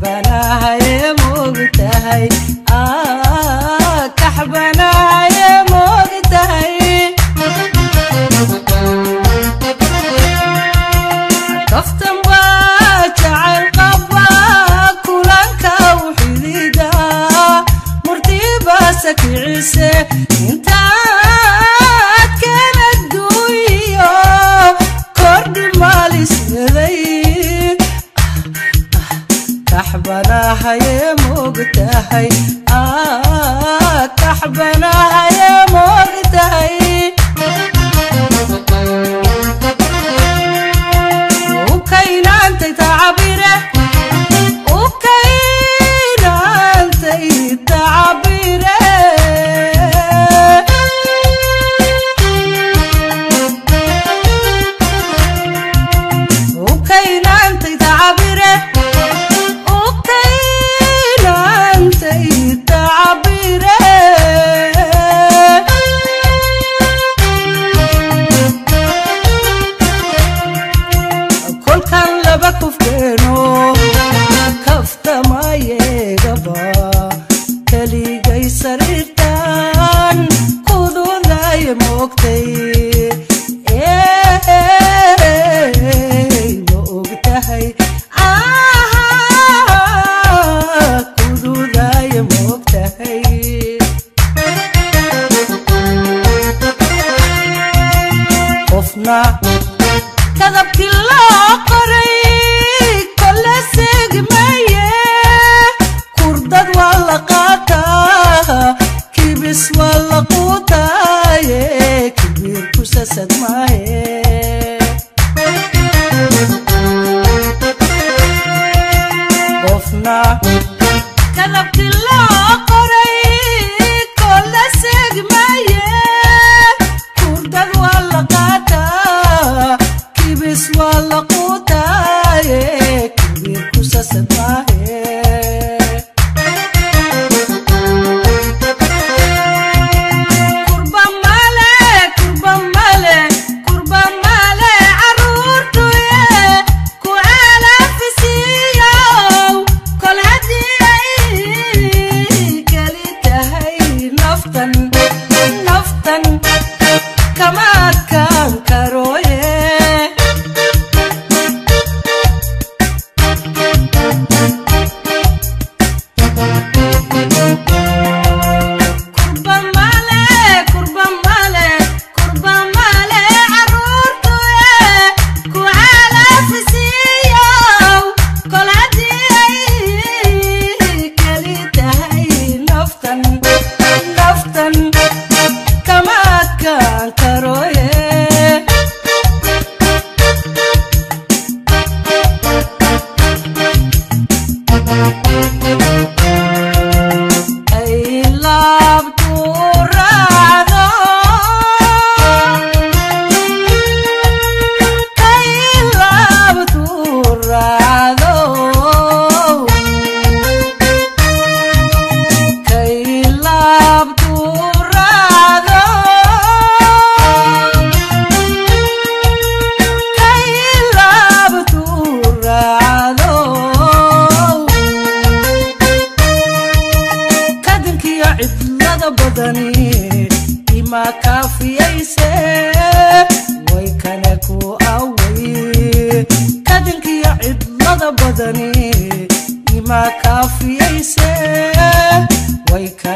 Kaxbanahaye moogtahay, kaxbanahaye moogtahay. Kaftan baa jacayl qabaa, kulanka u xidida murtibaasa kicise intaad kala duuyiyo kordhi maalisleday. Kaxbanahaye moogtahay, kaxbanahaye moogtahay. Ukaynaantay tacabire, ukaynaantay tacabire. Ukaynaantay tacabire, ukaynaantay tacabire. Kolkan laba kufkeeno kaftamayeegaba, keligay sariirtan kududaye moogtay, ma ogtahay? Kududaye moogtahay. Qofna kadabkii loo qoray kole seegmaye, kurdad waa la qaataa, kibis waa la quutaaye, kibiir kusasad maahe. Qofna kadabkii loo qoray kole seegmaye, kurdad waa la qaataa, kibis waa la quutaaye, kibiir kusasad maahe. Kurba male, kurba male, kurba male caruurtuye ku calafisiiyow, kol haddii ay keli tahay naftan, naftan kama adkaan karooye. Kurba male, kurba male, kurba male caruurtuye ku calafisiiyow, kol haddii ay keli tahay naftan, naftan kama adkaan karooye. Ay laabtu raacdo, ay laabtu raacdo, kay laabtu raacdo, kay laabtu raacdo. Kadinkiyo cidlada badani ima kaafiyayse, way kane ku away. Kadinkiyo cidlada badani ima kaafiyayse, way kane